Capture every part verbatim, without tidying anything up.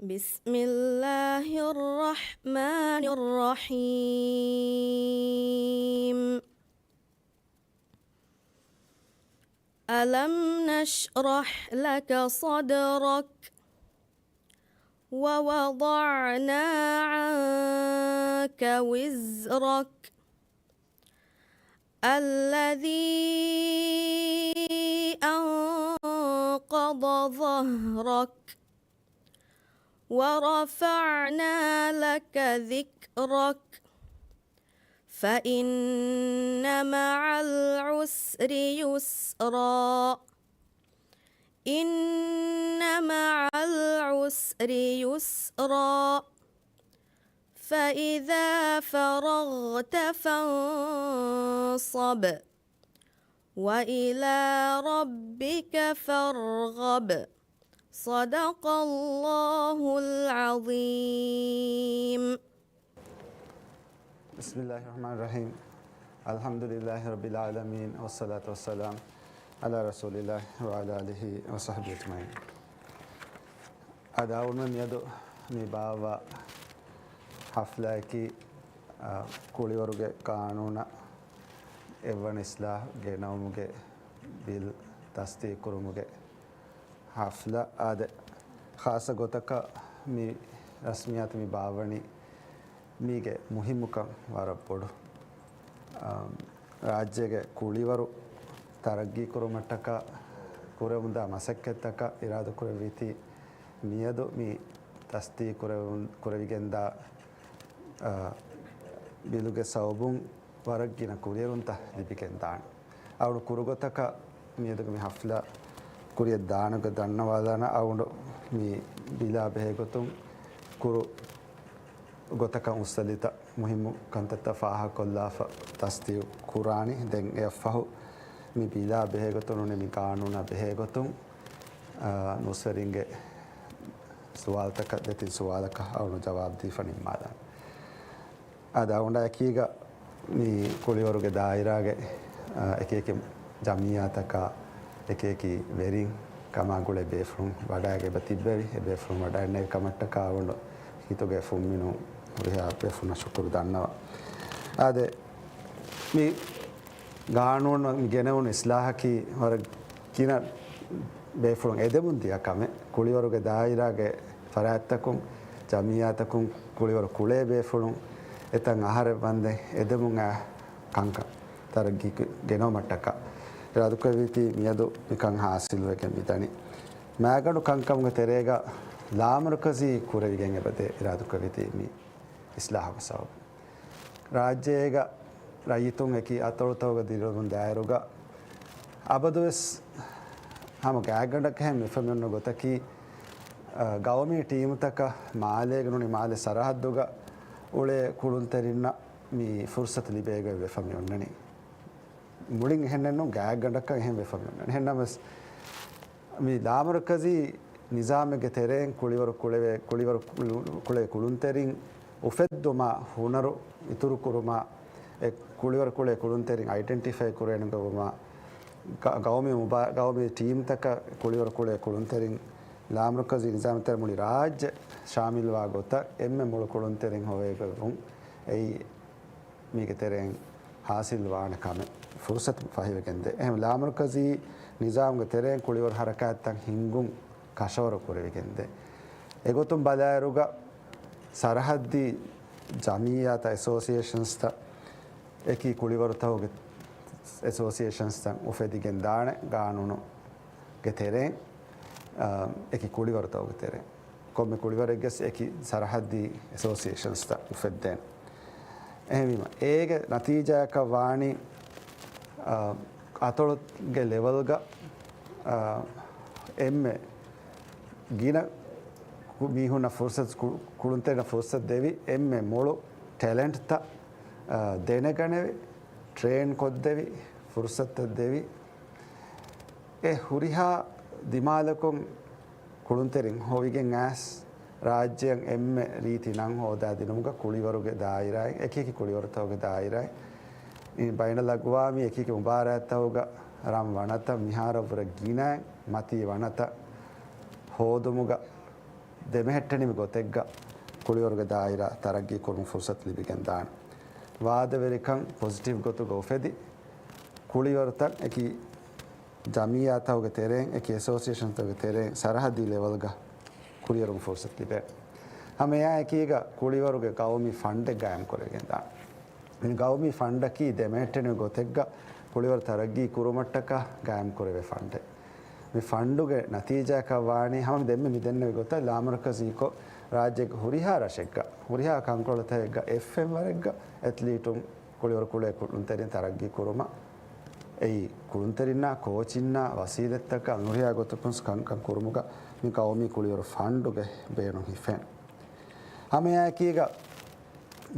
بسم الله الرحمن الرحيم. ألم نشرح لك صدرك ووضعنا عنك وزرك الذي أنقض ظهرك ورفعنا لك ذكرك فإن مع العسر يسرا إن مع العسر يسرا فإذا فرغت فانصب وإلى ربك فارغب. صدق الله العظيم. بسم الله الرحمن الرحيم. الحمد لله رب العالمين، والصلاة والسلام على رسول الله وعلى آله وصحبه أجمعين. އަދި އަޅުގަނޑު މިއަދު މި ބާއްވާ ހަފްލާއަކީ، އާ، ކުޅިވަރުގެ ޤާނޫނަށް އެއްވަނަ އިސްލާހު ގެނައުމުގެ ބިލް ތަސްދީޤުކުރުމުގެ ހަފްލާ. އާދެ، ޚާއްޞަ ގޮތަކަށް މި ރަސްމިއްޔާތު މި ބާއްވަނީ މީގެ މުހިއްމުކަން ވަރަށް ބޮޑު. އާ، ރާއްޖޭގެ ކުޅިވަރު ތަރައްގީކުރުމަށްޓަކާ ކުރެވުންދާ މަސައްކަތްތަކަށް އިރާދަކުރެއްވީތީ މިއަދު މި ތަސްދީޤުކުރެވުން، ކުރެވިގެންދާ، އާ، ބިލުގެ ސަބަބުން ވަރަށް ގިނަ ކުރިއެރުންތައް ލިބިގެންދާނެ. އަޅުގަނޑު ކުރުގޮތަކަށް މިއަދުގެ މި ހަފްލާ ކުރިއަށް ދާނެ ގޮތް ދަންނަވާލާނަ. އަޅުގަނޑު މި ބިލާ ބެހޭގޮތުން ކުރު ގޮތަކަށް އުއްސަލިތަ މުހިއްމު ކަންތައްތައް ފާހަގަކޮށްލާފަ ތަސްދީޤު ކުރާނީ. ދެން އެއަށްފަހު މި ބިލާ ބެހޭގޮތުން ނޫނީ މި ޤާނޫނާ ބެހޭގޮތުން، އާ، ނޫސްވެރިންގެ ސުވާލުތަކަށް، ދެތިން ސުވާލަކަށް އަޅުގަނޑު ޖަވާބު ދީފަ ނިންމާލާނެ. އަދި އަޅުގަނޑާ އެކީގަ މި ކުޅިވަރުގެ ދާއިރާގެ، އާ، އެކިއެކި ޖަމިއްޔާތަކާ އެކިއެކި ވެރިން ކަމާ ގުޅޭ ބޭފުޅުން ވަޑައިގެން އެބަ ތިއްބެވި. އެ ބޭފުޅުން ވަޑައިގެންނެވި ކަމަށްޓަކާ އަޅުގަނޑު ހިތުގެ ފުންމިނުން ހުރިހާ ބޭފުޅުންނަށް ޝުކުރު ދަންނަވަން. އާދެ، މި ގާނޫނު މި ގެނެވުނު އިސްލާހަކީ ވަރަށް ގިނަ ބޭފުޅުން އެދެމުން ދިޔަ ކަމެއް. ކުޅިވަރުގެ ދާއިރާގެ ފަރާތްތަކުން، ޖަމިއްޔާތަކުން ކުޅިވަރު ކުޅޭ ބޭފުޅުން އެތަން އަހަރެއް ވަންދެން އެދެމުން އައި ކަންކަން ތަރައްގީ ގެނައުމަށްޓަކާ އިރާދަކުރެއްވީތީ މިއަދު މިކަން ހާސިލުވެގެން މިދަނީ. މައިގަނޑު ކަންކަމުގެ ތެރޭގަ ލާމަރުކަޒީ ކުރެވިގެން އެބަދޭ އިރާދަކުރެއްވީތީ މި އިސްލާހުގެ ސަބަބުން. ރާއްޖޭގަ ރައްޔިތުން އެކި އަތޮޅުތަކުގަ ދިރިއުޅުމުން ދާއިރުގަ އަބަދުވެސް ހަމަ ގާތްގަނޑަކަށް ހެން ވެފަ މިއޮންނަ ގޮތަކީ، އަ، ގައުމީ ޓީމުތަކަށް މާލޭގަ ނޫނީ މާލެ ސަރަހައްދުގަ އުޅޭ ކުޅުންތެރިންނަށް މި ފުރުސަތު ލިބޭގޮތް ވެފަ މިއޮންނަނީ. މުޅިން އެހެންނެއްނު، ގާތްގަނޑަކަށް އެހެން ވެފަ މިއޮންނަނީ. އެހެންނަމަވެސް، މި ލާމަރުކަޒީ ނިޒާމެއްގެ ތެރެއިން ކުޅިވަރު ކުޅެވޭ، ކުޅިވަރު ކުޅު-، ކުޅޭ ކުޅުންތެރިން އުފެއްދުމާ، ހުނަރު އިތުރުކުރުމާ، އެ ކުޅިވަރު ކުޅޭ ކުޅުންތެރިން އައިޑެންޓިފައި ކުރެވެން ގޮވުމާ، ގަ-، ގައުމީ މުބާ-، ގައުމީ ޓީމްތަކަށް ކުޅިވަރު ކުޅޭ ކުޅުންތެރިން ލާމަރުކަޒީ ނިޒާމް ތެރެ މުޅި ރާއްޖެ ޝާމިލްވާ ގޮތަށް އެންމެ މޮޅު ކުޅުންތެރިން ހޮވޭގޮތްވުން. އެއީ މީގެ ތެރެއިން ހާސިލް ވާނެ ކަމެއް ފުރުސަތު ފަހިވެގެންދޭ. އެހެން ލާމަރުކަޒީ ނިޒާމްގެ ތެރެއިން ކުޅިވަރު ހަރަކާތްތައް ހިންގުން ކަށަވަރު ކުރެވިގެންދޭ. އެގޮތުން ބަލާއިރުގަ ސަރަހައްދީ ޖަމިއްޔާތައް، އެސޯސިއޭޝަންސްތައް، އެކި ކުޅިވަރުތަކުގެ އެސޯސިއޭޝަންސްތައް އުފެދިގެން ދާނެ ގާނޫނުގެ ތެރެއިން، އާ، އެކި ކުޅިވަރުތަކުގެ ތެރެއިން. ކޮންމެ ކުޅިވަރެއްގެސް އެކި ސަރަހައްދީ އެސޯސިއޭޝަންސްތައް އުފެއްދޭނެ. އެހެންވީމަ، އޭގެ ނަތީޖާއަކަށް ވާނީ، އާ، އަތޮޅުގެ ލެވެލްގަ، އާ، އެންމެ ގިނަ ކު-، މީހުންނަށް ފުރުސަތު، ކު-، ކުޅުންތެރިންނަށް ފުރުސަތު ދެވި، އެންމެ މޮޅު ޓެލެންޓްތައް، އާ، ދެނެގަނެވި، ޓްރޭން ކޮށްދެވި، ފުރުސަތުތައް ދެވި، އެ ހުރިހާ ދިމާލަކުން ކުޅުންތެރިން ހޮވިގެން އައިސް، ރާއްޖެއަށް އެންމެ ރީތި ނަން ހޯދާދިނުމުގަ ކުޅިވަރުގެ ދާއިރާއިން، އެކިއެކި ކުޅިވަރުތަކުގެ ދާއިރާއިން، އި، ބައިނަލްއަގްވާމީ އެކިއެކި މުބާރާތްތަކުގަ ރަން ވަނަތައް، މިހާރަށްވުރެ ގިނައިން މަތީ ވަނަތައް ހޯދުމުގަ ދެމެހެއްޓެނިވި ގޮތެއްގަ ކުޅިވަރުގެ ދާއިރާ ތަރައްގީ ކުރުމަށް ފުރުސަތު ލިބިގެން ދާނެ. ވާދަވެރިކަން ޕޮޒިޓިވް ގޮތުގަ އުފެދި، ކުޅިވަރުތައް އެކި ޖަމިއްޔާތަކުގެ ތެރެއިން، އެކި އެސޯސިއޭޝަންތަކުގެ ތެރެއިން ސަރަހައްދީ ލެވެލްގަ ކުރިއެރުމަށް ފުރުސަތު ލިބޭ. ހަމަ އެއާ އެކީގަ ކުޅިވަރުގެ ގައުމީ ފަންޑެއް ގާއިމް ކުރެވިގެން ދާނެ. މި ގައުމީ ފަންޑަކީ ދެމެހެއްޓެނިވި ގޮތެއްގަ ކުޅިވަރު ތަރައްގީ ކުރުމަށްޓަކާ ގާއިމް ކުރެވޭ ފަންޑެއް. މި ފަންޑުގެ ނަތީޖާއަކަށް ވާނީ ހަމަ ދެންމެ މި ދެންނެވި ގޮތަށް ލާމަރުކަޒީކޮށް، ރާއްޖޭގެ ހުރިހާ ރަށެއްގަ، ހުރިހާ ކަންކޮޅުތަކެއްގަ އެއްފެންވަރެއްގަ އެތްލީޓުން، ކުޅިވަރު ކުޅޭ ކުޅުންތެރިން ތަރައްގީ ކުރުމަށް އެއީ ކުޅުންތެރިންނާ ކޯޗިންނާ ވަސީލަތްތަކާ ހުރިހާ ގޮތަކުން ކަންކަން ކުރުމުގަ މި ގައުމީ ކުޅިވަރު ފަންޑުގެ ބޭނުން ހިފޭނެ. ހަމައެއާއެކީގަ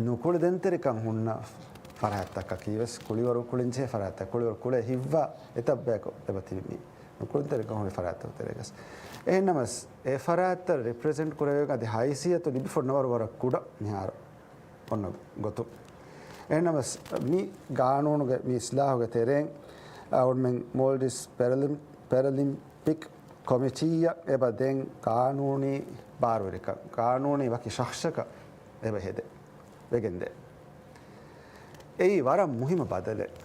ނުކުޅެދޭންތެރިކަން ހުންނަ ފަރާތްތަކަކީ ވެސް ކުޅިވަރު ކުޅެންޖެހޭ ފަރާތްތައް، ކުޅިވަރު ކުޅޭ ހިތްވާ އެތައް ބަޔަކު އެބަ ތިބި މި ނުކުޅެދޭންތެރިކަން ހުރި ފަރާތްތަކުގެ ތެރޭގަސް. އެހެންނަމަސް އެ ފަރާތްތައް ރެޕްރެޒެންޓް ކުރެވޭ އަދި ހައިސިއްޔަތު ލިބިފަ ނަވަރު ވަރަށް ކުޑަ މިހާރު އޮންނަ ގޮތުން. އެހެންނަމަސް މި ގާނޫނުގެ މި އިސްލާހުގެ ތެރެއިން އަޅުމެން މޯލްޑިވްސް ޕެރަލިމް-، ޕެރަލިމްޕިކް ކޮމިޓީއަށް އެބަ ދެން ގާނޫނީ ބާރުވެރިކަން، ގާނޫނީ ވަކި ޝަޚްޞަކަށް އެބަ ހެދެ ވެގެންދޭ. އެއީ ވަރަށް މުހިއްމު ބަދަލެއް.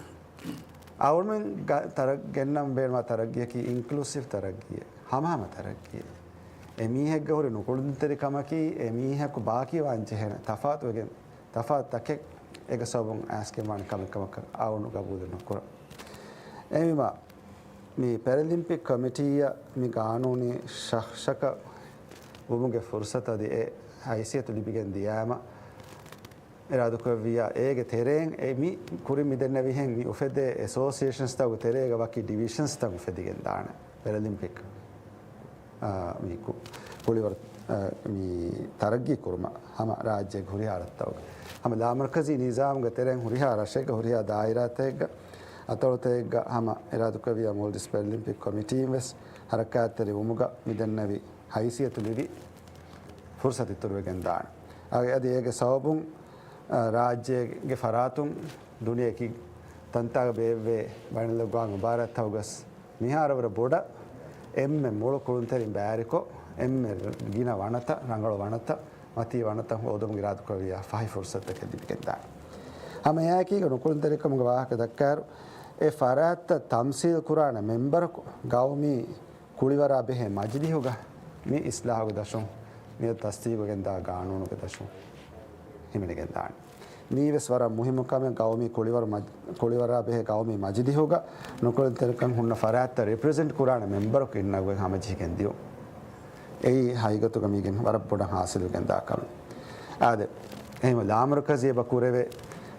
އަޅުމެން ގަ-، ތަރަ-، ގެންނަން ބޭނުންވާ ތަރައްގީއަކީ އިންކްލޫސިވް ތަރައްގީއެއް، ހަމަހަމަ ތަރައްގީއެއް. އެ މީހެއްގަ ހުރި ނުކުޅުންތެރިކަމަކީ އެ މީހަކު ބާކީވާން ޖެހޭނެ ތަފާތުވެގެން، ތަފާތު ތަކެއް އޭގެ ސަބަބުން އައިސްގެންވާނެ ކަމެއް ކަމަކަށް އަޅުގަނޑު ގަބޫލެއް ނުކުރަން. އެހެންވީމާ، މި ޕެރަލިމްޕިކް ކޮމިޓީއަށް މި ގާނޫނީ ޝަޚްޞަކަށް ވުމުގެ ފުރުސަތު އަދި އެ ހައިސިއްޔަތު ލިބިގެން ދިޔާމަ، އިރާދަކުރެއްވިއްޔާ، އޭގެ ތެރެއިން އެ މި ކުރިން މި ދެންނެވިހެން މި އުފެދޭ އެސޯސިއޭޝަންސްތަކުގެ ތެރޭގަ ވަކި ޑިވިޝަންސްތައް އުފެދިގެން ދާނެ. ޕެރަލިމްޕިކް، އާ، މި ކު-، ކުޅިވަރު، އާ، މި ތަރައްގީ ކުރުމަށް ހަމަ ރާއްޖޭގެ ހުރިހާ ރަށްތަކުގަ، ހަމަ ލާމަރުކަޒީ ނިޒާމުގެ ތެރެއިން ހުރިހާ ރަށެއްގަ، ހުރިހާ ދާއިރާތަކެއްގަ، އަތޮޅުތަކެއްގަ ހަމަ އިރާދަކުރެއްވިއްޔާ މޯލްޑިވްސް ޕެރަލިމްޕިކް ކޮމިޓީން ވެސް ހަރަކާތްތެރި ވުމުގަ މި ދެންނެވި ހައިސިއްޔަތު ލިބި ފުރުސަތު އިތުރުވެގެން ދާނެ. އަދި އޭގެ ސަބަބުން، އަ، ރާއްޖޭގެ ފަރާތުން ދުނިޔެ އެކި ތަންތާގަ ބޭއްވޭ ބައިނަލްއަގްވާމު އިބާރާތްތަކުގަސް މިހާރު ވަރަށް ބޮޑަށް އެންމެ މޮޅު ކުޅުންތެރިން ބައިވެރިކޮށް، އެންމެ ގިނަ ވަނަތައް، ރަނގަޅު ވަނަތައް، މަތީ ވަނަތައް ހޯދުމުގެ އިރާދަކުރެއްވިއްޔާ ފަހި ފުރުސަތަކެއް ލިބިގެންދާނެ. ހަމައެއާއެކީގަ ނުކުޅުންތެރިކަމުގެ ވާހަކަ ދައްކާއިރު، އެ ފަރާތްތައް ތަމްސީލް ކުރާނެ މެމްބަރަކު ގައުމީ ކުޅިވަރާ ބެހޭ މަޖިލީހުގަ މި އިސްލާހުގެ ދަށުން މިއަދު ތަސްދީގުވެގެންދާ ގާނޫނުގެ ދަށުން ހިމެނިގެންދާނެ. މީވެސް ވަރަށް މުހިއްމު ކަމެއް، ގައުމީ ކުޅިވަރު މަޖް-، ކުޅިވަރާ ބެހޭ ގައުމީ މަޖިލީހުގަ ނުކުޅުންތެރިކަން ހުންނަ ފަރާތްތައް ރެޕްރެޒެންޓް ކުރާނެ މެމްބަރަކު އިންނަގުގެން ހަމަޖެހިގެން ދިޔުން. އެއީ ހަގީގަތުގަ މީގެން ވަރަށް ބޮޑަށް ހާސިލުވެގެންދާ ކަމެއް. އާދެ، އެހެންވެ ލާމަރުކަޒީ އެބަ ކުރެވޭ،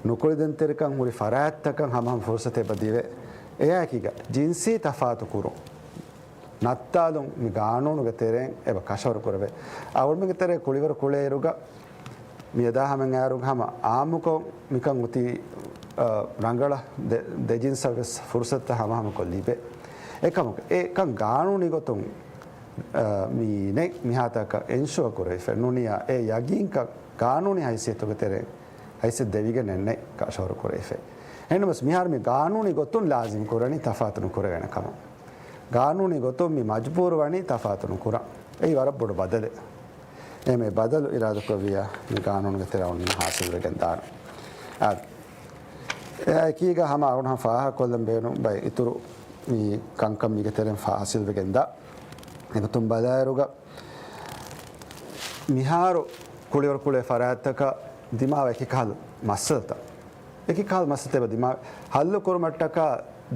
ނުކުޅެދޭންތެރިކަން ހުރި ފަރާތްތަކަށް ހަމަހަމަ ފުރުސަތެއް އެބަ ދެވޭ. އެއާއެކީގަ ޖިންސީ ތަފާތު ކުރުން ނައްތާލުން މި ގާނޫނުގެ ތެރެއިން އެބަ ކަށަވަރު ކުރެވޭ. އަޅުމެންގެ ތެރޭ ކުޅިވަރު ކުޅޭއިރުގަ މިއަދާ ހަމައަށް އައިއިރު ހަމަ އާއްމުކޮށް މިކަން އޮތީ، އަ، ރަނގަޅަށް ދެ-، ދެޖިންސަށް ވެސް ފުރުސަތުތައް ހަމަހަމަކޮށް ލިބޭ. އެކަމަކު، އެކަން ގާނޫނީ ގޮތުން، އަ، މި ނެތް މިހާތަކަށް އެންޝުއަ ކުރެވިފަ ނޫނިއްޔާ، އެ ޔަގީންކަން ގާނޫނީ ހައިސިއްޔަތުގެ ތެރެއިން ހައިސިއްޔަތު ދެވިގެނެއް ނެތް ކަށަވަރު ކުރެވިފަ. އެހެންނަމަސް މިހާރު މި ގާނޫނީ ގޮތުން ލާޒިމް ކުރަނީ ތަފާތު ނުކުރެވޭނެ ކަމަށް. ގާނޫނީ ގޮތުން މި މަޖުބޫރު ވަނީ ތަފާތު ނުކުރަން. އެއީ ވަރަށް ބޮޑު ބަދަލެއް. އެހެންވެ ބަދަލު އިރާދަކުރެއްވިއްޔާ މި ގާނޫނުގެ ތެރެއަށް އޮންނަ ހާސިލްވެގެން ދާނެ. އާ، އެއާއެކީގަ ހަމަ އަޅުގަނޑު ފާހަގަކޮށްލަން ބޭނުން ބައެއް އިތުރު މި ކަންކަން މީގެ ތެރެއިން ހާސިލްވެގެންދާ. އެގޮތުން ބަލާއިރުގަ މިހާރު ކުޅިވަރު ކުޅޭ ފަރާތްތަކަށް ދިމާވާ އެކި ކަހަލަ މައްސަލަތައް، އެކި ކަހަލަ މައްސަލަތައް އެބަ ދިމާވެ ހައްލު ކުރުމަށްޓަކާ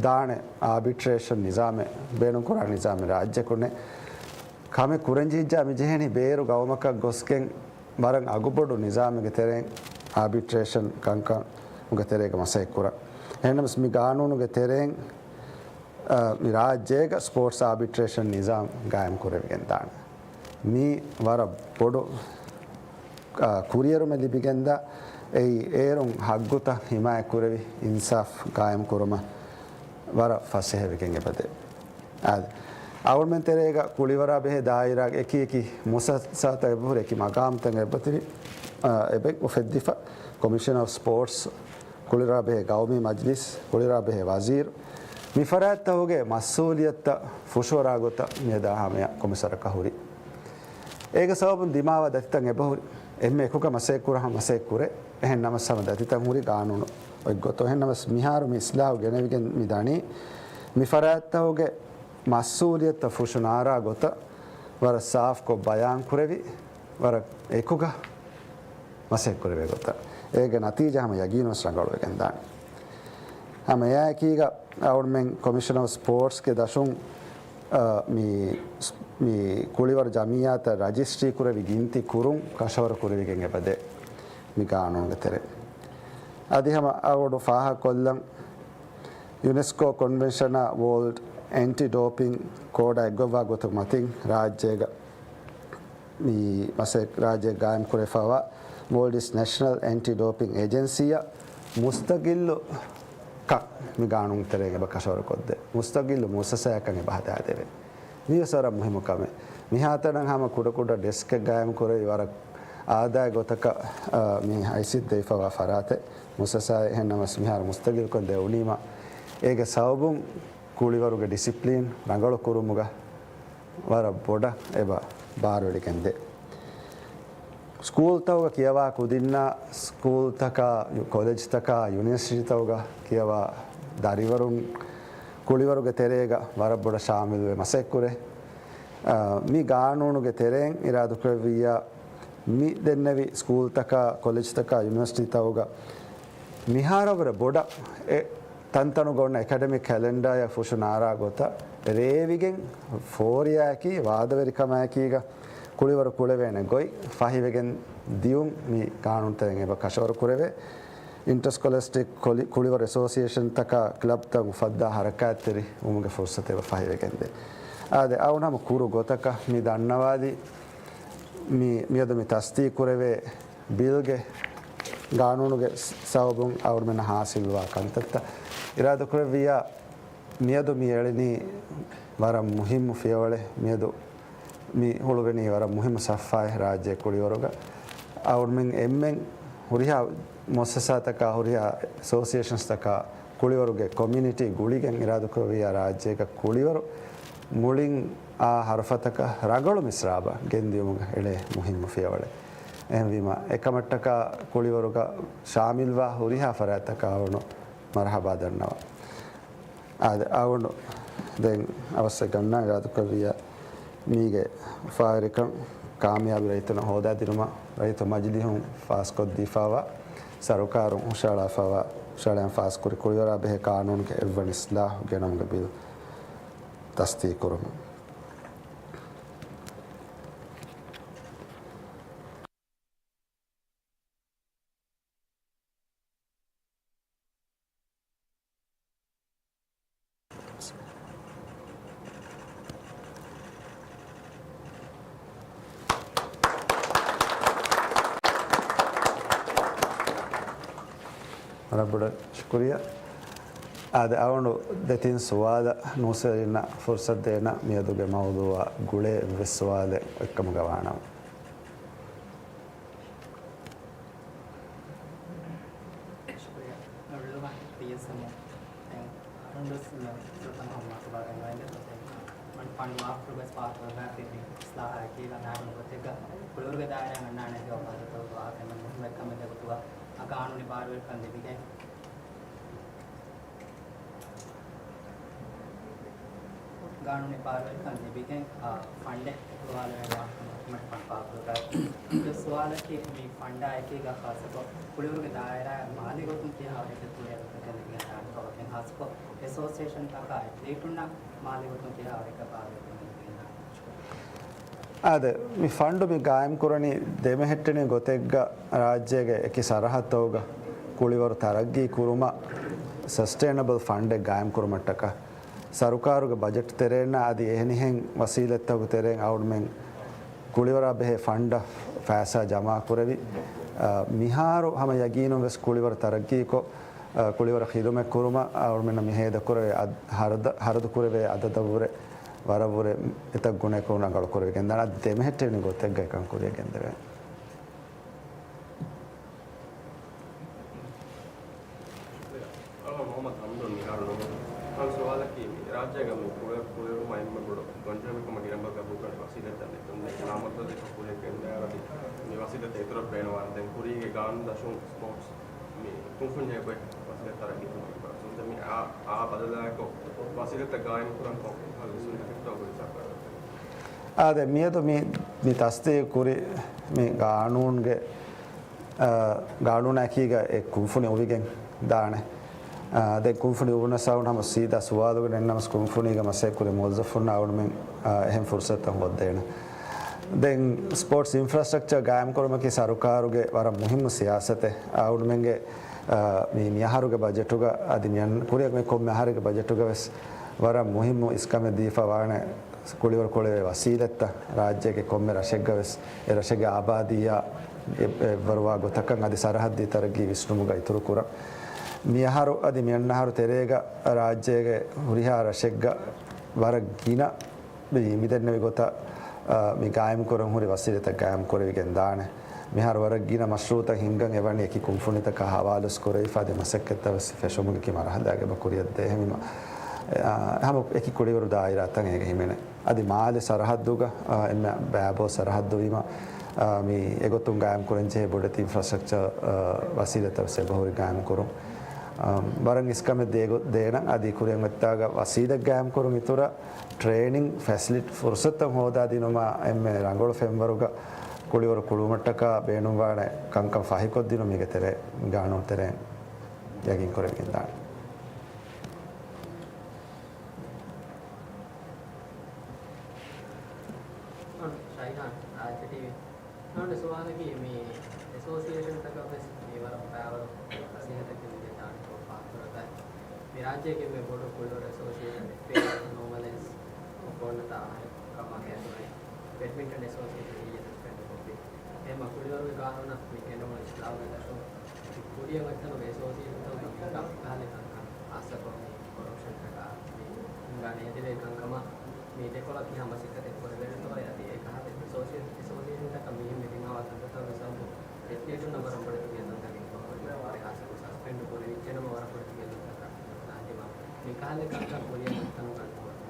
ދާނެ އާބިޓްރޭޝަން ނިޒާމެއް، ބޭނުންކުރާ ނިޒާމެއް ރާއްޖެއަކުންނެއް. ކަމެއް ކުރަންޖެހިއްޖާ މި ޖެހެނީ ބޭރު ގައުމަކަށް ގޮސްގެން ވަރަށް އަގުބޮޑު ނިޒާމެއްގެ ތެރެއިން އާބިޓްރޭޝަން ކަންކަން ގެ ތެރޭގަ މަސައްކަތް ކުރަން. އެހެންނަމަސް މި ގާނޫނުގެ ތެރެއިން، އަ، މި ރާއްޖޭގަ ސްޕޯޓްސް އާބިޓްރޭޝަން ނިޒާމް ގާއިމް ކުރެވިގެން ދާނެ. މީ ވަރަށް ބޮޑު، އަ، ކުރިއެރުމެއް ލިބިގެންދާ، އެއީ އޭރުން ހައްގުތައް ހިމާޔަތް ކުރެވި އިންސާފް ގާއިމް ކުރުމަށް ވަރަށް ފަސޭހަވެގެން އެބަދޭ. އާދެ، އަޅުގަނޑުމެން ތެރޭގަ ކުޅިވަރާ ބެހޭ ދާއިރާގެ އެކި އެކި މުއައްސަސާތައް އެބަހުރި، އެކި މަގާމްތައް އެބަތިބި، އާ، އެބަ އުފެއްދިފަ. ކޮމިޝަނަރ އޮފް ސްޕޯޓްސް، ކުޅިވަރާ ބެހޭ ގައުމީ މަޖްލިސް، ކުޅިވަރާ ބެހޭ ވަޒީރު، މި ފަރާތްތަކުގެ މަސްއޫލިއްޔަތުތައް ފުށުއަރާ ގޮތަށް މިއަދާ ހަމަޔަށް ކޮމިސަރަކަށް ހުރި. އޭގެ ސަބަބުން ދިމާވާ ދަތިތައް އެބަހުރި. އެންމެ އެކުގަ މަސައްކަތް ކުރާ ހަމަ މަސައްކަތް ކުރޭ. އެހެން ނަމަސް ހަމަ ދަތިތައް ހުރި ގާނޫނު އޮތް ގޮތުން. އެހެން ނަމަސް މިހާރު މި އިސްލާހު ގެނެވިގެން މި ދަނީ މި ފަރާތްތަކުގެ މަސްއޫލިއްޔަތުތައް ފުށު ނާރާ ގޮތަށް ވަރަށް ސާފްކޮށް ބަޔާން ކުރެވި، ވަރަށް އެކުގަ މަސައްކަތް ކުރެވޭ ގޮތަށް. އޭގެ ނަތީޖާ ހަމަ ޔަގީނުވެސް ރަނގަޅުވެގެން ދާނެ. ހަމަ އެއާއެކީގަ އަޅުމެން ކޮމިޝަނަރ އޮފް ސްޕޯޓްސްގެ ދަށުން، އަ، މި، މި ކުޅިވަރު ޖަމިއްޔާތައް ރަޖިސްޓްރީ ކުރެވި ގިންތި ކުރުން ކަށަވަރު ކުރެވިގެން އެބަދޭ މި ގާނޫނުގެ ތެރޭ. އަދި ހަމަ އަޅުގަނޑު ފާހަގަކޮށްލަން، ޔުނެސްކޯ ކޮންވެންޝަނާ ވޯލްޑް އެންޓި ޑޯޕިން ކޯޑާ އެއްގޮއްވާ ގޮތުގެ މަތިން ރާއްޖޭގަ މި މަސައް-، ރާއްޖޭ ގާއިމް ކުރެފައިވާ ވޯލްޑް އިސް ނޭޝަނަލް އެންޓި ޑޯޕިން އެޖެންސީއަށް މުސްތަގިއްލު ކަން މި ގާނޫނު ތެރެއިން އެބަ ކަށަވަރު ކޮށްދޭ. މުސްތަގިއްލު މުއައްސަސާއަކަށް އެބަ ހަދާދެވޭ. މިވެސް ވަރަށް މުހިއްމު ކަމެއް. މިހާތަނަށް ހަމަ ކުޑަކުޑަ ޑެސްކެއް ގާއިމް ކުރެވި ވަރަށް އާދައިގެ ގޮތަކަށް، އާ، މި ހައިސިއްޔަތު ދެވިފައިވާ ފަރާތެއް. މުއައްސަސާއެއް އެހެން ނަމަސް މިހާރު މުސްތަގިއްލުކޮށް ދެވުނީމަ އޭގެ ސަބަބުން ކުޅިވަރުގެ ޑިސިޕްލިން ރަނގަޅު ކުރުމުގަ ވަރަށް ބޮޑަށް އެބަ ބާރުއެޅިގެންދޭ. ސްކޫލްތަކުގަ ކިޔަވާ ކުދިންނާ ސްކޫލްތަކާ، ކޮލެޖްތަކާ، ޔުނިވަރސިޓީތަކުގަ ކިޔަވާ ދަރިވަރުން ކުޅިވަރުގެ ތެރޭގަ ވަރަށް ބޮޑަށް ޝާމިލްވެ މަސައްކަތްކުރޭ. އާ، މި ގާނޫނުގެ ތެރެއިން އިރާދަކުރެއްވިއްޔާ، މި ދެންނެވި ސްކޫލްތަކާ، ކޮލެޖްތަކާ، ޔުނިވަރސިޓީތަކުގަ މިހާރަށްވުރެ ބޮޑަށް އެ ތަންތަނުގަ އޮންނަ އެކަޑެމިކް ކެލެންޑާއަށް ފުށު ނާރާ ގޮތަށް ރޭވިގެން ފޯރިއާއެކީ ވާދަވެރިކަމާއެކީގަ ކުޅިވަރު ކުޅެވޭނެ ގޮތް ފަހިވެގެން ދިޔުން މި ގާނޫނުތެރެއިން އެބަ ކަށަވަރު ކުރެވޭ. އިންޓަރ ސްކޮލަސްޓިކް ކޮލި-، ކުޅިވަރު އެސޯސިއޭޝަންތަކާ ކްލަބްތައް އުފައްދާ ހަރަކާތްތެރި ވުމުގެ ފުރުސަތެއް އެބަ ފަހިވެގެންދޭ. އާދެ، އަޅުގަނޑު ހަމަ ކުރު ގޮތަކަށް މި ދަންނަވާލީ މި، މިއަދު މި ތަސްދީޤު ކުރެވޭ ބިލްގެ ގާނޫނުގެ ސަބަބުން އަޅުގަނޑުމެންނަށް ހާސިލްވާ ކަންތައްތައް. އިރާދަކުރެއްވިއްޔާ، މިއަދު މި އެޅެނީ ވަރަށް މުހިއްމު ފިޔަވަޅެއް. މިއަދު މި ހުޅުވެނީ ވަރަށް މުހިއްމު ސަފްހާއެއް ރާއްޖޭ ކުޅިވަރުގަ. އަޅުގަނޑުމެން އެންމެން ހުރިހާ މުއައްސަސާތަކާ، ހުރިހާ އެސޯސިއޭޝަންސްތަކާ، ކުޅިވަރުގެ ކޮމިއުނިޓީ ގުޅިގެން އިރާދަކުރެއްވިއްޔާ ރާއްޖޭގަ ކުޅިވަރު މުޅިން އާ ހަރުފަތަކަށް ރަނގަޅު މިސްރާބަށް ގެންދިޔުމުގަ އެޅޭ މުހިއްމު ފިޔަވަޅެއް. އެހެންވީމަ، އެކަމަށްޓަކާ ކުޅިވަރުގަ ޝާމިލްވާ ހުރިހާ ފަރާތްތަކަށް އަޅުގަނޑު މަރުޙަބާ ދަންނަވަން. އާދެ، އަޅުގަނޑު ދެން އަވަސްވެ ގަންނަ އިރާދަކުރެއްވިއްޔާ، މީގެ އުފާވެރިކަން ކާމިޔާބު ރައްޔިތުންނަށް ހޯދާދިނުމަށް ރައްޔިތު މަޖިލީހުން ފާސްކޮށްދީފައިވާ ސަރުކާރުން ހުށަހަޅާފައިވާ، ހުށަހަޅަން ފާސްކުރި ކުޅިވަރާ ބެހޭ ޤާނޫނުގެ އެއްވަނަ އިސްލާހު ގެނައުމުގެ ބިލް ތަސްދީޤުކުރުމަށް. ވަރަށް ބޮޑަށް ޝުކުރިއްޔާ. އާދެ، އަޅުގަނޑު ދެތިން ސުވާލަށް ނޫސްވެރިންނަށް ފުރުސަތު ދޭނަން، މިއަދުގެ މައުޟޫޢާ ގުޅޭ އެއްވެސް ސުވާލެއް އޮތްކަމުގަ ވާނަމަ. ޝުކުރިއްޔާ. ރިލްވާން ޕީއެސްއެމްއޯ. ދެން އަޅުގަނޑު ވެސް މި ފުރަތަމަ ހަމަ ވާހަކަ ބާގަންނަވަން ދެ ގޮތެއް. މަން ފަންޑް މާފުކުރުމަށް ފާސްކޮށްފައި ތިބި އިސްލާހާއެކީގަ މާގުނު ގޮތެއްގަ ކުޅިވަރުގެ ދާއިރާއަށް އަންނާނެ އެއް ވާހަކަ ބާރުވެރިކަމެއް ދެ ގޮތުގަ އަ ގާނޫނީ ބާރުވެރިކަން ލިބިގެން، ގާނޫނީ ބާރުވެރިކަން ލިބިގެން، އާ، ފަންޑެއް އެކުލަވާލެވޭ ވާހަކަ ފަންޑް ފާސްކުރުގަ. އެ ސުވާލަކީ މި ފަންޑާ އެކީގަ ޚާއްޞަކޮށް ކުޅިވަރުގެ ދާއިރާއަށް މާލީ ގޮތުން ކިހާ ވަރެއްގެ ކުރިއަރުތަކެއް ލިބިގެންދާނެ ކަމަކަށް ޚާއްޞަކޮށް އެސޯސިއޭޝަންތަކާ އެތްލީޓުންނަށް މާލީ ގޮތުން ކިހާ ވަރެއްގެ ބާރުވެރިކަން ލިބިގެންދާނެ. އާދެ، މި ފަންޑު މި ގާއިމްކުރަނީ ދެމެހެއްޓެނި ގޮތެއްގަ ރާއްޖޭގެ އެކި ސަރަހައްދުތަކުގަ ކުޅިވަރު ތަރައްގީ ކުރުމަށް ސަސްޓެއިނަބަލް ފަންޑެއް ގާއިމްކުރުމަށްޓަކާ، ސަރުކާރުގެ ބަޖެޓް ތެރެއިންނާ އަދި އެހެނިހެން ވަސީލަތްތަކުގެ ތެރެއިން އަޅުގަނޑުމެން ކުޅިވަރާ ބެހޭ ފަންޑަށް ފައިސާ ޖަމާކުރެވި، އަ، މިހާރު ހަމަ ޔަގީނުން ވެސް ކުޅިވަރު ތަރައްގީކޮށް، އަ، ކުޅިވަރަށް ޚިދުމަތް ކުރުމަށް އަޅުގަނޑުމެންނަށް މި ހޭދަކުރެވޭ އަދް-، ހަރަދަ-، ހަރަދުކުރެވޭ އަދަދަށްވުރެ ވަރަށްވުރެ އެތައް ގުނައަކުން ރަނގަޅުކުރެވިގެންދާނެ. އަދި ދެމެހެއްޓެނި ގޮތެއްގަ އެކަން ކުރިއަށް ގެންދެވޭނެ. އަޅުގަނޑު މުޙައްމަދު ހަމްދު ނިހާރު ނުވަ. ކަން ސުވާލަކީ، މި ރާއްޖޭގަ މި ކުޅި-، ކުޅިވަރުމަށް އެންމެ ބޮޑު ގޮންޖެހުމެއް ކަމަށް ގިނަ ބަހަކު ގަބޫލުކުރާ ވަސީލަތްތައް ނެތުން ސަލާމަތްވެ އިތުރަށް ބޭނުންވާނެ. ދެން ކުރީގެ ގާނޫނު ދަށުން ސްޕޯޓްސް މި ކުންފުންޏާ ގޮތް ވަސީލަތް ތަރައްގީ ކުރުމަށް އެބަ އަސްލު މި އާ، އާ ބަދަލާއެކު ވަސީލަތްތައް ގާއިމް ކުރަން ކޮން ކަހަލަ ލިސުންތަކެއްތޯ ގުޅި ސަރުކާރުން. އާދެ، މިއަދު މި، މި ތަސްދީގު ކުރި މި ގާނޫނުގެ، އާ، ގާނޫނާއެކީގަ އެ ކުންފުނި އުވިގެން ދާނެ. އާ، ދެން ކުންފުނި އުވުނަސް އަޅުގަނޑު ހަމަ ސީދާ ސުވާލުގަ ނެންނަމަސް ކުންފުނީގަ މަސައްކަތް ކުރި މުވައްޒަފުންނަށް އަޅުގަނޑުމެން، އާ، އެހެން ފުރުސަތުތައް ހޯއްދޭނެ. ދެން ސްޕޯޓްސް އިންފްރާސްޓްރަކްޗަރ ގާއިމް ކުރުމަކީ ސަރުކާރުގެ ވަރަށް މުހިއްމު ސިޔާސަތެއް. އަޅުގަނޑުމެންގެ، އާ، މި، މިއަހަރުގެ ބަޖެޓުގަ އަދި މިއަން-، ކުރިއަށް މި ކޮންމެ އަހަރެއްގެ ބަޖެޓުގަ ވެސް ވަރަށް މުހިއްމު އިސްކަމެއް ދީފަ ވާނެ. ކުޅިވަރު ކުޅެވޭ ވަސީލަތްތައް ރާއްޖޭގެ ކޮންމެ ރަށެއްގަ ވެސް އެ ރަށެއްގެ އާބާދީއާ އެ-، އެއްވަރުވާ ގޮތަކަށް އަދި ސަރަހައްދީ ތަރައްގީ ވިސްނުމުގަ އިތުރު ކުރަން. މިއަހަރު އަދި މިއަންނަ އަހަރު ތެރޭގަ ރާއްޖޭގެ ހުރިހާ ރަށެއްގަ ވަރަށް ގިނަ މި-، މިދެންނެވި ގޮތަށް، އާ، މި ގާއިމް ކުރަން ހުރި ވަސީލަތްތައް ގާއިމް ކުރެވިގެން ދާނެ. މިހާރު ވަރަށް ގިނަ މަޝްރޫއުތައް ހިންގަން އެވަނީ އެކި ކުންފުނިތަކާ ހަވާލުވެސް ކުރެވިފަ އަދި މަސައްކަތްތައް ވެސް ފެށުމުގެ އެކި މަރުހަލާގަ އެބަ ކުރިއަށް ދޭ. ހަމަ، އާ، ހަމަ އެކި ކުޅިވަރު ދާއިރާތައް އޭގަ ހިމެނޭ. އަދި މާލެ ސަރަހައްދުގަ، އާ، އެންމެ ބައިބޯ ސަރަހައްދު ވީމަ، އާ، މި އެގޮތުން ގާއިމް ކުރަން ޖެހޭ ބޮޑެތި އިންފްރާސްޓްރަކްޗަރ، އާ، ވަސީލަތްތައް ވެސް އެބަހުރި ގާއިމް ކުރުން. އާ، ވަރަށް އިސްކަމެއް ދޭގޮ-، ދޭނަން އަދި ކުރިއަށް އޮތްތާގަ ވަސީލަތް ގާއިމް ކުރުން އިތުރަށް ޓްރޭނިން ފެސިލިޓީ ފުރުސަތުތައް ހޯދާ ދިނުމަށް އެންމެ ރަނގަޅު ފެންވަރުގަ ކުޅިވަރު ކުޅުމަށްޓަކާ ބޭނުންވާނެ ކަންކަން ފަހިކޮށްދިނުން މީގެ ތެރޭ ގާނޫނު ތެރެއިން ޔަގީން ކުރެވިގެން ދާނެ. ޝައިހާން، ރާއްޖެ ޓީވީ. އަޅުގަނޑު ސުވާލަކީ މި އެސޯސިއޭޝަންތަކަށް ވެސް މި ވަރަށް ބައިވަރު ނަސީހަތެއް ދިނުމަށް ދާނެކޮށް ފާހަގަކުރައްވާ. މި ރާއްޖޭގެ އެންމެ ބޮޑު ކުޅިވަރު އެސޯސިއޭޝަން އެފްއޭ ނޯމަލައިޒް ކޮށްފަ އޮންނަ ތާ އަހަރެއް ކަމާ ގެންދަވަނީ ބެޑްމިންޓަން އެސޯސިއޭޝަން އިއްޔެ ސަސްޕެންޑް ކޮށްފި. އެހެންމަ ކުޅިވަރުގެ ގާނޫނަށް މި ގެންނަވަން އިސްލާހުގެ ދަށުން ކުރިއަށް އޮތްތަނުގެ އެސޯސިއޭޝަންތަކުގެ ހިނގާ ކަހަލަ ކަންކަން ހާއްސަކޮށް މި ކޮރަޕްޝަންތަކާ މި ހިނގާ ނޭދެވޭ ކަންކަމަށް މި ދެކޮޅަށް ކިހާ މަސައްކަތެއް ކުރެވޭނެތޯ އަދި އެކަހަލަ އެސޯސިއޭ-، އެސޯސިއޭޝަންތަކަށް މިހެން މި ދިމާވާ ކަންތައްތައް ވެސް އަދި އެތްލީޓުންނަށް ވަރަށް ބޮޑެތި ގެއްލުންތަކެއް ކޮށްފައި ހާއްސަކޮށް ސަސްޕެންޑް ކުރެވިއްޖެނަމަ ވަރަށް ބޮޑެތި ގެއްލުންތަކަށް އަންޖަމާ މި ކަހަލަ ކަންކަން ކުރިއަށް އޮތްތަނުގަ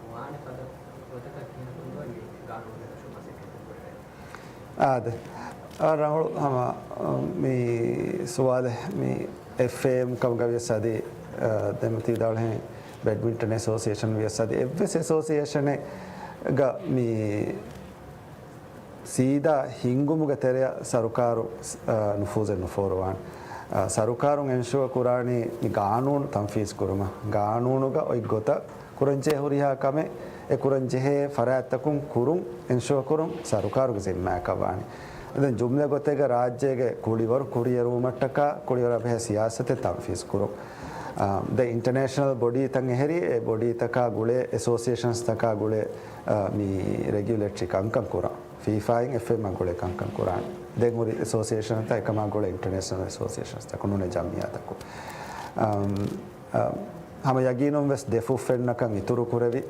ނުވާނެ ފަދަ ގޮތަކަށް ކިހިނަކުން މި ގާނޫނުގެ ދަށުން މަސައްކަތް ކުރެވޭ؟ އާދެ. އާ، ރަނގަޅު ހަމަ، އަ، މި ސުވާލެއް މި އެފްއޭއެމް ކަމުގަ ވިޔަސް އަދި، އަ، ދެމަތި ވިދާޅުހެން ބެޑްމިންޓަން އެސޯސިއޭޝަން ވިޔަސް އަދި އެއްވެސް އެސޯސިއޭޝަނެއްގަ މި ސީދާ ހިންގުމުގެ ތެރެއަށް ސަރުކާރު، އަ، ނުފޫޒެއް ނުފޯރުވާނެ. އަ، ސަރުކާރުން އެންޝުއަ ކުރާނީ މި ގާނޫނު ތަންފީޒް ކުރުމަށް. ގާނޫނުގަ އޮތް ގޮތަށް ކުރަންޖެހޭ ހުރިހާ ކަމެއް އެ ކުރަންޖެހޭ ފަރާތްތަކުން ކުރުން އެންޝުއަ ކުރުން ސަރުކާރުގެ ޒިންމާއަކަށް ވާނެ. ދެން ޖުމްލަ ގޮތެއްގަ ރާއްޖޭގެ ކުޅިވަރު ކުރިއެރުވުމަށްޓަކާ ކުޅިވަރާ ބެހޭ ސިޔާސަތެއް ތަންފީޒް ކުރުން. އާ، ދެން އިންޓަރނޭޝަނަލް ބޮޑީތައް އެހެރީ، އެ ބޮޑީތަކާ ގުޅޭ، އެސޯސިއޭޝަންސްތަކާ ގުޅޭ، އާ، މި ރެގިއުލޭޓްރީ ކަންކަން ކުރަން. ފީފާއިން އެފްއޭއެމްއާ ގުޅޭ ކަންކަން ކުރާނެ. ދެން ހުރި އެސޯސިއޭޝަންތައް އެކަމާ ގުޅޭ އިންޓަރނޭޝަނަލް އެސޯސިއޭޝަންސްތަކުން ނޫނީ ޖަމްއިއްޔާތަކުން. އަމް، އަ، ހަމަ ޔަގީނުން ވެސް ދެފުށް ފެންނަކަން އިތުރު ކުރެވި،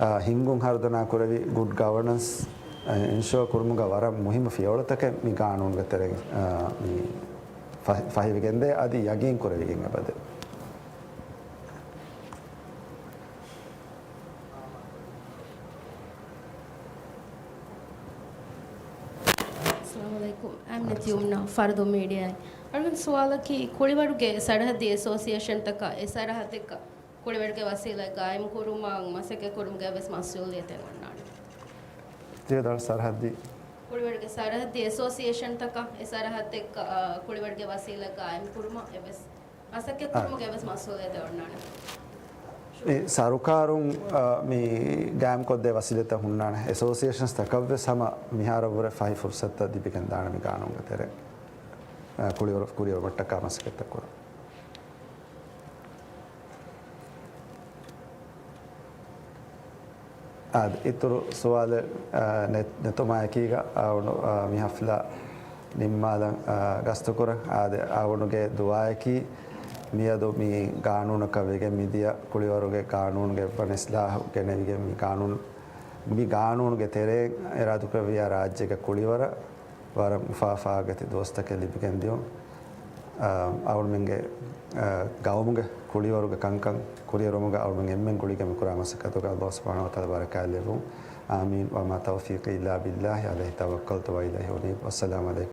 އަ، ހިންގުން ހަރުދަނާ ކުރެވި، ގުޑް ގަވަނަންސް، އަ، އެންޝުއަ ކުރުމުގަ ވަރަށް މުހިއްމު ފިޔަވަޅުތަކެއް މި ގާނޫނުގެ ތެރެއިން، އަ، މި ފަ-، ފަހިވެގެންދޭ އަދި ޔަގީން ކުރެވިގެން އެބަދޭ. އައްސަލާމު ޢަލައިކުމް. އައިމް ނެތި ޔުމްނާ، ފަރުދޫ މީޑިއާއިން. އަޅުގަނޑު ސުވާލަކީ، ކުޅިވަރުގެ ސަރަހައްދީ އެސޯސިއޭޝަންތަކަށް އެ ސަރަހައްދެއްގަ ކުޅިވަރުގެ ވަސީލަތް ގާއިމް ކުރުމަށް މަސައްކަތް ކުރުމުގައި ވެސް މަސްއޫލިއްޔަތެއް އޮންނާނެ. ތިޔަދާ ސަރަހައްދީ. ކުޅިވަރުގެ ސަރަހައްދީ އެސޯސިއޭޝަންތަކަށް އެ ސަރަހައްދެއްގަ، އާ، ކުޅިވަރުގެ ވަސީލަތް ގާއިމް ކުރުމަށް އެވެސް މަސައްކަތް އާ. ކުރުމުގައި ވެސް މަސްއޫލިއްޔަތެއް އޮންނާނެ. މި ސަރުކާރުން، އާ، މި ގާއިމްކޮށްދޭ ވަސީލަތްތައް ހުންނާނެ. އެސޯސިއޭޝަންސް ތަކަށްވެސް ހަމަ މިހާރަށްވުރެ ފަހި ފުރުސަތުތައް ލިބިގެން ދާނެ މި ގާނޫނުގެ ތެރެއިން، އާ، ކުޅިވަރު-، ކުރިއެރުމަށްޓަކާ މަސައްކަތްތައް ކުރަން. އާދެ، އިތުރު ސުވާލެއް، އާ، ނެ-، ނެތުމާއެކީގަ، އާ، އަޅުގަނޑު، އާ، މި ހަފްލާ ނިންމާލަން، އާ، ގަސްތުކުރަން. އާދެ، އަޅުގަނޑުގެ ދުޢާއަކީ، މިއަދު މި ގާނޫނަކަށް ވެގެން މިދިޔަ ކުޅިވަރުގެ ގާނޫނުގެ އެއްވަނަ އިސްލާހު ގެނެވިގެން މި ގާނޫނު، މި ގާނޫނުގެ ތެރެއިން އިރާދަކުރެއްވިޔާ ރާއްޖޭގެ ކުޅިވަރަށް ވަރަށް އުފާ ފާގަތި ދުވަސްތަކެއް ލިބިގެން ދިޔުން. އަ، އަޅުގަނޑުމެންގެ، އަ، ގައުމުގެ ކުޅިވަރުގެ ކަންކަން ކުރިއެރުމުގަ އަޅުގަނޑުމެން އެންމެން ގުޅިގެން މިކުރާ މަސައްކަތުގަ ﷲ ސުބްޙާނަހޫ ވަތަޢާލާ ބަރަކާތް ލެއްވުން. އާމީން. ވަމާ ތައުފީޤީ އިއްލާ ބިއްލާހި ޢަލައިހި ތަވައްކަލްތު ވައިލައިހި އުނީބް. ވައްސަލާމު ޢަލައިކުމް.